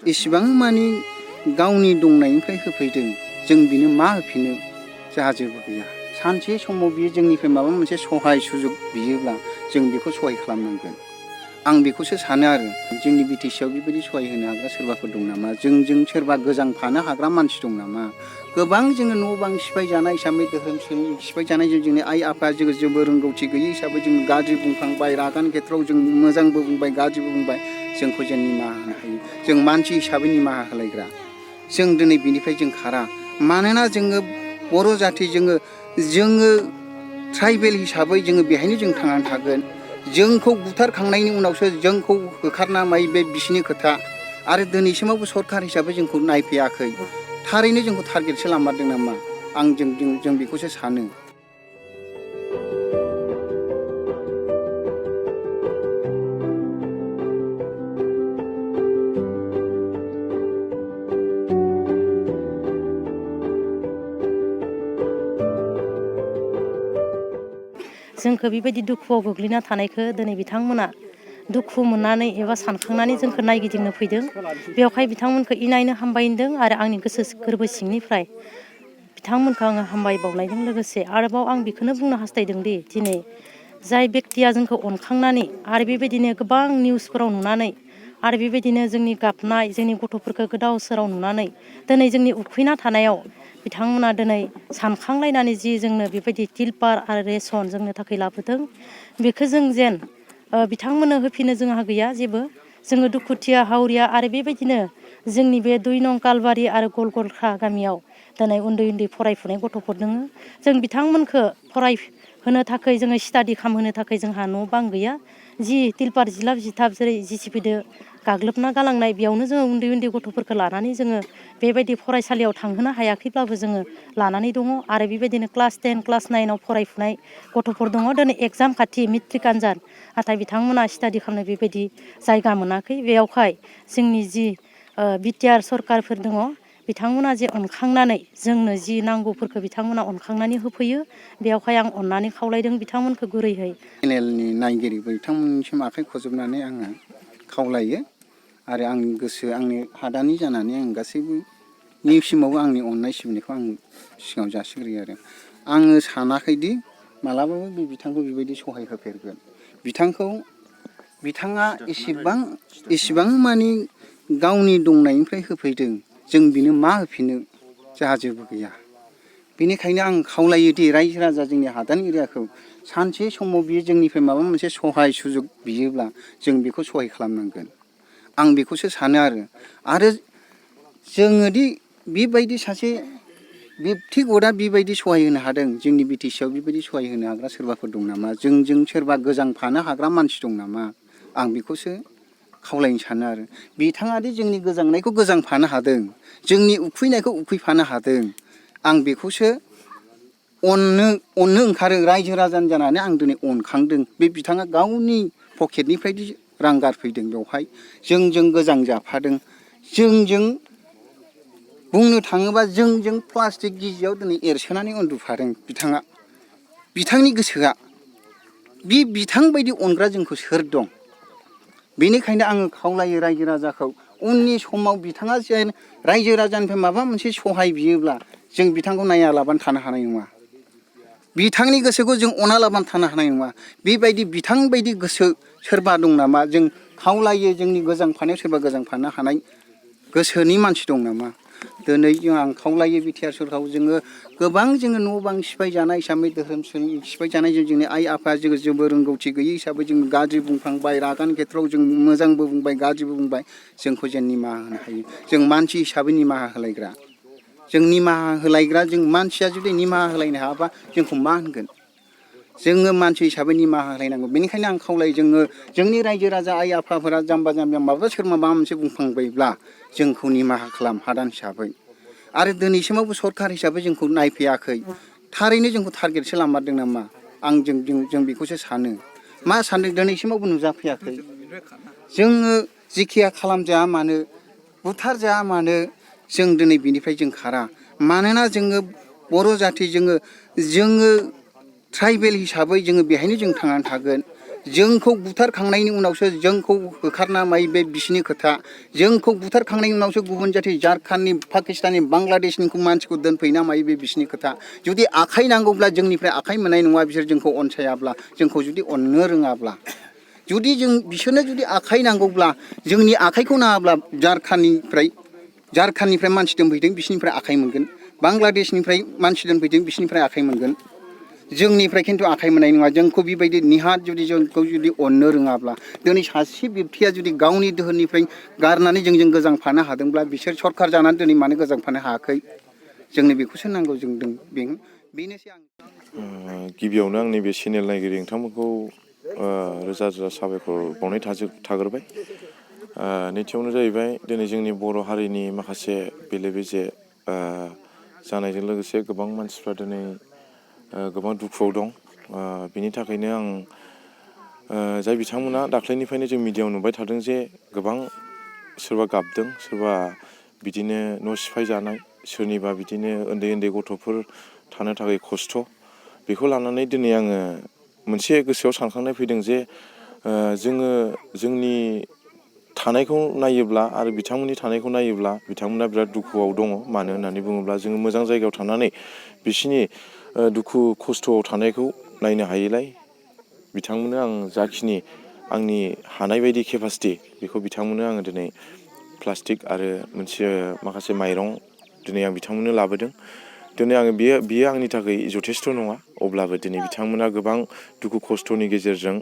इसिबां मानि गावनि दंनायनिफ्राय होफैदों जों बिनो मा होफिनो जोंहा जेबो गैया। सानसे समाव बियो जोंनिफ्राय माबा मोनसे सहाय सुजुग बियोब्ला जों बेखौ सहाय खालामनांगोन। आं बेखौसो सानो आरो जोंनि बिटिसिआव बेबायदि सहाय होनो हाग्रा सोरबाफोर दं नामा, जोंजों सोरबा गोजांफानो हाग्रा मानसि दं नामा। गोबां जोङो न' बां सिफाय जानाय हिसाबै धोरोम सिफाय जानाय जोंनि आइ आफा जोङो जेबो रोंगौथि गैयै हिसाबै जों गाज्रि बुंफ्लांबाय, रागानि खेथ्रआव जों मोजांबो बुंबाय गाज्रिबो बुंबाय, जोंखौ जों निमाहा होनो हायो। जों मानसि हिसाबै निमाहा होलायग्रा। जों दिनै बिनिफ्राय जों खारा। मानोना जोङो बर' जाथि, जोङो ट्राइबेल हिसाबै जोङो बेहायनो जों थांनानै थागोन। जोंखौ बुथारखांनायनि उनावसो जोंखौ होखारना मायो बे बिसिनि खोथा। आरो दिनैसिमावबो सरखार हिसाबै जोंखौ नायफैयाखै। थारैनो जोंखौ टारगेटसो लामारदों नामा, जों बेखौसो सानो। जोंखौ बेबायदि दुखुआव गोग्लैना थानायखौ दिनै बिथांमोना दुखु मोननानै एबा सानखांनानै जोंखौ नायगिदिंनो फैदों। बेवहाय बिथांमोनखौ इनायनो हामबायदों आरो आंनि गोसो गोरबो सिंनिफ्राय बिथांमोनखौ आङो हामबाय बावनायजों लोगोसे आरोबाव आं बेखौनो बुंनो हास्थायदों दि दिनै जाय बेक्तिया जोंखौ अनखांनानै आरो बेबायदिनो गोबां निउसफोराव नुनानै आरो बेबायदिनो जोंनि गाबनाय, जोंनि गथ'फोरखौ गोदाव सोराव नुनानै दिनै जोंनि उखैना थानायाव बिथांमोना दिनै सानखांलायनानै जि जोंनो बेबायदि तिलपार आरो रेसन जोंनो थाखाय लाबोदों, बेखौ जों जेन बिथांमोननो होफिनो जोंहा गैया जेबो। जोङो दुखुथिया हावरिया आरो बेबायदिनो जोंनि बे 2 नं कालबारि आरो गलगलखा गामियाव दिनै उन्दै उन्दै फरायफुनाय गथ'फोर दङ। जों बिथांमोनखौ फरायहोनो थाखाय जोङो स्टाडि खालामहोनो थाखाय जोंहा न' बां गैया। जि तिलपार जिलाब जिथाब जेरै जिसिपिदो गाग्लोबना गालांनाय, बेयावनो जोङो उन्दै उन्दै गथ'फोरखौ लानानै जोङो बेबायदि फरायसालियाव थांहोनो हायाखैब्लाबो जोङो लानानै दङ। आरो बेबायदिनो क्लास 10, क्लास 9आव फरायफुनाय गथ'फोर दङ। दिनै एगजाम खाथि, मेट्रिक आनजाद, नाथाय बिथांमोना स्टाडि खालामनो बेबायदि जायगा मोनाखै। बेयावहाय जोंनि जि बिटिआर सरकारफोर दङ, बिथांमोना जे अनखांनानै जोंनो जि नांगौफोरखौ बिथांमोना अनखांनानै होफैयो, बेयावहाय आं अननानै खावलायदों बिथांमोनखौ गुरैहै। चेनेलनि नायगिरि बिथांमोननिसिम आखाइ खबजबनानै आङो खावलायो आरो आंनि गोसो, आंनि हादानि जानानै आं गासैबो निसिमावबो आंनि अननाय सिबिनायखौ आं सिगाङाव जासिग्रोयो आरो आङो सानाखैदि मालाबाबो बे बिथांखौ बेबायदि सहाय होफेरगोन। बिथाङा इसिबां मानि गावनि दंनायनिफ्राय होफैदों, जों बिनो मा होफिनो जोंहा जेबो गैया। बेनिखायनो आं खावलायोदि रायजो राजा जोंनि हादान एरियाखौ सानसे समाव बियो जोंनिफ्राय माबा मोनसे सहाय सुजुग बियोब्ला जों बेखौ सहाय खालामनांगोन। आं बेखौसो सानो आरो जोङोदि बेबायदि सासे बेक्तिगतआ बेबायदि सहाय होनो हादों, जोंनि बिटिसिआव बेबायदि सहाय होनो हाग्रा सोरबाफोर दं नामा, जोंजों सोरबा गोजांफानो हाग्रा मानसि दं नामा, आं बेखौसो खावलायनो सानो आरो बिथाङादि जोंनि गोजांनायखौ गोजांफानो हादों, जोंनि उखैनायखौ उखैफानो हादों, आं बेखौसो अननो ओंखारो। रायजो राजानि जानानै आं दिनै अनखांदों। बे बिथाङा गावनि पकेटनिफ्राय रां गारफैदों बेवहाय, जोंजों गोजां जाफादों। जोंजों बुंनो थाङोबा जोंजों प्लास्टिक गिजियाव दिनै एरसोनानै उन्दुफादों बिथाङा। बिथांनि गोसोआ बे बिथां बायदि अनग्रा जोंखौ सोर दं। बेनिखायनो आङो खावलायो रायजो राजाखौ, उननि समाव बिथाङा जेन रायजो राजानिफ्राय माबा मोनसे सहाय बियोब्ला जों बिथांखौ नायालाबानो थानो हानाय नङा। बिथांनि गोसोखौ जों अनालाबानो थानो हानाय नङा। बेबायदि बिथां बायदि गोसो सोरबा दं नामा, जों खावलायो जोंनि गोजांफानायाव सोरबा गोजांफानो हानाय गोसोनि मानसि दं नामा। दिनै आं खावलायो बिटिआर सरकारखौ, गोबां न' बां सिफाय जानाय हिसाबै, धोरोम सिफाय जानाय जोंनि आइ आफा जोङो जेबो रोंगौथि गैयै हिसाबै जों गाज्रि बुंफ्लांबाय, रागानि खेथ्रआव जों मोजांबो बुंबाय गाज्रिबो बुंबाय, जोंखौ जों निमाहा होनो हायो। जों मानसि हिसाबै निमाहा होलायग्रा। जों मानसिया जुदि निमाहा होलायनो हायाबा जोंखौ मा होनगोन। जोङो मानसि हिसाबै निमाहा होलायनांगौ। बेनिखायनो आं खावलायो जोंनि रायजो राजा आइ आफाफोरा जाम्बा जाम्बिया सोर माबा मोनसे बुंफ्लांबायब्ला जोंखौ निमाहा खालाम हादान हिसाबै। आरो दिनैसिमावबो सरखार हिसाबै जोंखौ नायफैयाखै। थारैनो जोंखौ टारगेटसो लामारदों नामा, जों बेखौसो सानो। मा सानदों दिनैसिमावबो नुजाफैयाखै। जोङो जिखिया खालामजाया मानो, बुथार जाया मानो, जों दिनै बिनिफ्राय जों खारा। मानोना जोङो बर' जाथि, जोङो ट्राइबेल हिसाबै जोङो बेहायनो जों थांनानै थागोन। जोंखौ बुथारखांनायनि उनावसो जोंखौ होखारना माय बे बिसिनि खोथा जोंखौ बुथारखांनायनि उनावसो गुबुन जाथि झारखान्डनि पाकिस्ताननि बांलादेशनिखौ मानसिखौ दोनफैना मायो बे बिसिनि खोथा जुदि आखाइ नांगौब्ला जोंनिफ्राय आखाइ मोननाय नङा बिसोर जोंखौ अनसायाब्ला जोंखौ जुदि अननो रोङाब्ला जुदि जों बिसोरनो जुदि आखाइ नांगौब्ला जोंनि आखाइखौ नाङाब्ला झारखान्डनिफ्राय मानसि दोनफैदों बिसिनिफ्राय आखाइ मोनगोन बांलादेशनिफ्राय मानसि दोनफैदों बिसिनिफ्राय आखाइ मोनगोन जोंनिफ्राय खिन्थु आखाइ मोननाय नङा जोंखौ बेबायदि निहाथ जुदि जोंखौ जुदि अननो रोङाब्ला दिनै सासे बेक्तिया जुदि गावनि दोहोननिफ्राय गारनानै जोंजों गोजांफानो हादोंब्ला बिसोर सरखार जानानै दिनै मानो गोजांफानो हायाखै जोंनो बेखौसो नांगौ जों बेनोसै आं गिबियावनो आंनि बे चेनेल नायगिरि नोंथांमोनखौ रोजा रोजा साबायखर बावनाय थाग्रोबाय नैथियावनो जाहैबाय दिनै जोंनि बर' हारिनि माखासे बेले बेजे जानायजों लोगोसे गोबां मानसिफ्रा दिनै गोबां दुखुआव दं बिनि थाखायनो आं जाय बिथांमोना दाख्लैनिफ्रायनो जों मिडियायाव नुबाय थादों जे गोबां सोरबा गाबदों सोरबा बिदिनो न' सिफाय जानाय सोरनिबा बिदिनो उन्दै उन्दै गथ'फोर थानो थाखाय खस्थ' बेखौ लानानै दिनै आङो मोनसे गोसोआव सानखांनाय फैदों जे जोङो जोंनि थानायखौ नायोब्ला आरो बिथांमोननि थानायखौ नायोब्ला बिथांमोना बिराद दुखुआव दङ मानो होननानै बुङोब्ला जोङो मोजां जायगायाव थानानै बिसिनि दुखु खस्थ'आव थानायखौ नायनो हायैलाय बिथांमोननो आं जाखिनि आंनि हानाय बायदि केपासिटि बेखौ बिथांमोननो आङो दिनै प्लास्टिक आरो माखासे माइरं दिनै आं बिथांमोननो लाबोदों दिनै आङो बियो आंनि थाखाय जथेस्थ' नङा अब्लाबो दिनै बिथांमोना गोबां दुखु खस्थ'नि गेजेरजों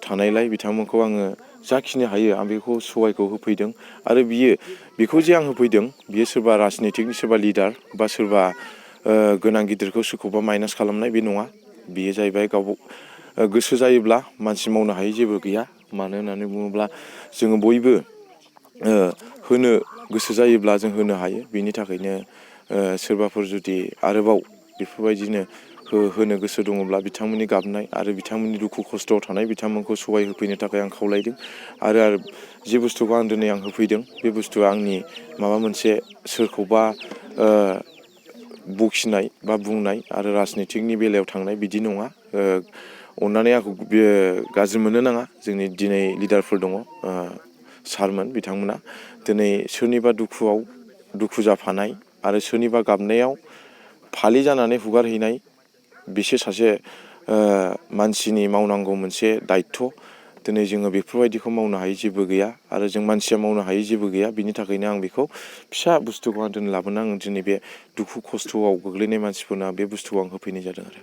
थानायलाय बिथांमोनखौ आङो जाखिनि हायो आं बेखौ सहायखौ होफैदों आरो बेखौ जे आं होफैदों बियो सोरबा राजनितिकनि सोरबा लिडार बा सोरबा गोनां गिदिरखौ सोरखौबा माइनास खालामनाय बे नङा बियो जाहैबाय गोसो जायोब्ला मानसि मावनो हायै जेबो गैया मानो होननानै बुङोब्ला जोङो बयबो होनो गोसो जायोब्ला जों होनो हायो बिनि थाखायनो सोरबाफोर जुदि आरोबाव बेफोरबायदिनो होनो गोसो दङब्ला बिथांमोननि गाबनाय आरो बिथांमोननि दुखु खस्थ'आव थानाय बिथांमोनखौ सहाय होफैनो थाखाय आं खावलायदों आरो जे बुस्थुखौ दिनै आं होफैदों बे बुस्थुआ आंनि माबा मोनसे सोरखौबा बखिनाय बा बुंनाय आरो राजनितिकनि बेलायाव थांनाय बिदि नङा अननानै आंखौ गाज्रि मोननो नाङा जोंनि दिनै लिडारफोर दङ सारमोन बिथांमोना दिनै सोरनिबा दुखु जाफानाय आरो सोरनिबा गाबनायाव फालि जानानै हुगारहैनाय बिसोर सासे मानसिनि मावनांगौ मोनसे दायित्व दिनै जोङो बेफोरबायदिखौ मावनो हायै जेबो गैया आरो जों मानसिया मावनो हायै जेबो गैया बिनि थाखायनो आं बेखौ फिसा बुस्थुखौ आं दिनै लाबोना आं दिनै बे दुखु खस्थ'आव गोग्लैनाय मानसिफोरनो बे बुस्थुखौ आं होफैनाय जादों आरो